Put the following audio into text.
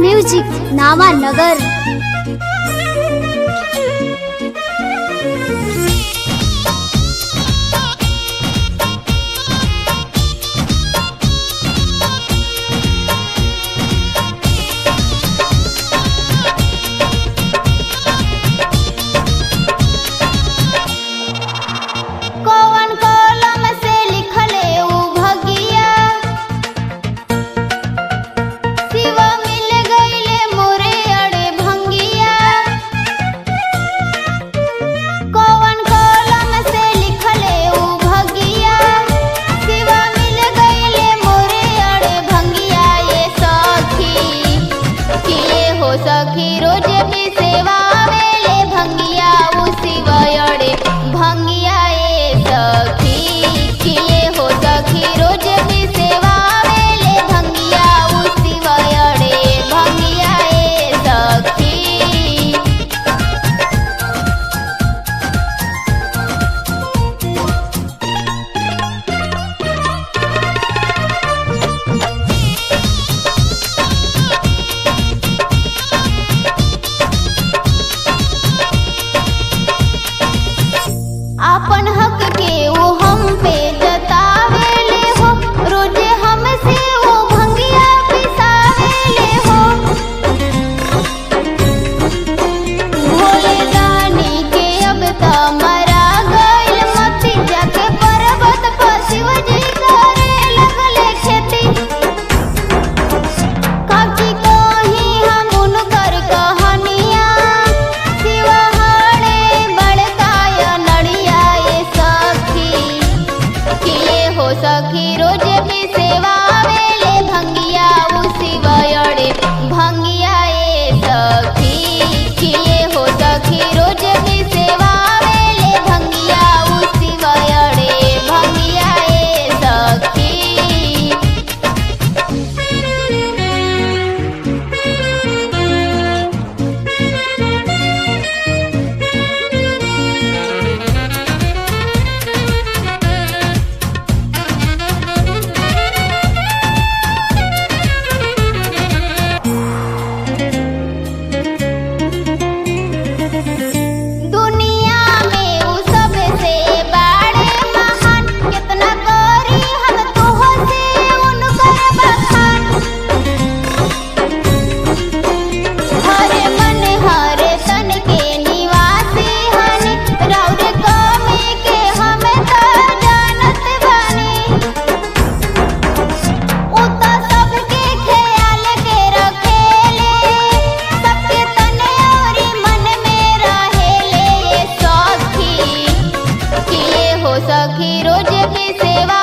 Music नावा नगर। कौन कलम से लिखले उ भगिया, शिव मिल गईले मोरे अड़े भंगिया। कौन कलम से लिखले उ भगिया, शिव मिल गईले मोरे अड़े भंगिया। ये सखी किए हो सखी रोज भी सेवा वेले भंगिया, उ शिव अड़े भंगिया। ये सखी किए हो सखी रोज भी सेवा वेले भंगिया, उ शिव अड़े भंगिया। ये सखी। आपन हक के वो हम पे जतावेले हो, रोज हमसे वो भंगिया पिसावेले हो। भोले दानी के अब त मरा गइल मती, जाके पर्वत पर शिवजी करे लगले खेती। कबजी कही हम उनकर कहानिया, शिवहाड़े बड़काय नड़िया। ये सखी किए हो सखी रोज भी सेवा वेले भंगिया, उ शिव अड़े भंगिया। ये सखी किए हो सखी रोज भी सेवा वेले भंगिया, उ शिव अड़े भंगिया। ये सखी। दुनिया में उ सबसे बड़े महान, कितना करी हम तोहसे उनकर बखान। हर मन हर तन के निवासी हनी, राउर कमी के हम त जानत बानी। उ त सबके ख्याल के रखेले, सबके तन और मन में रहेले। ये सखी किए हो सखी रोज भी सेवा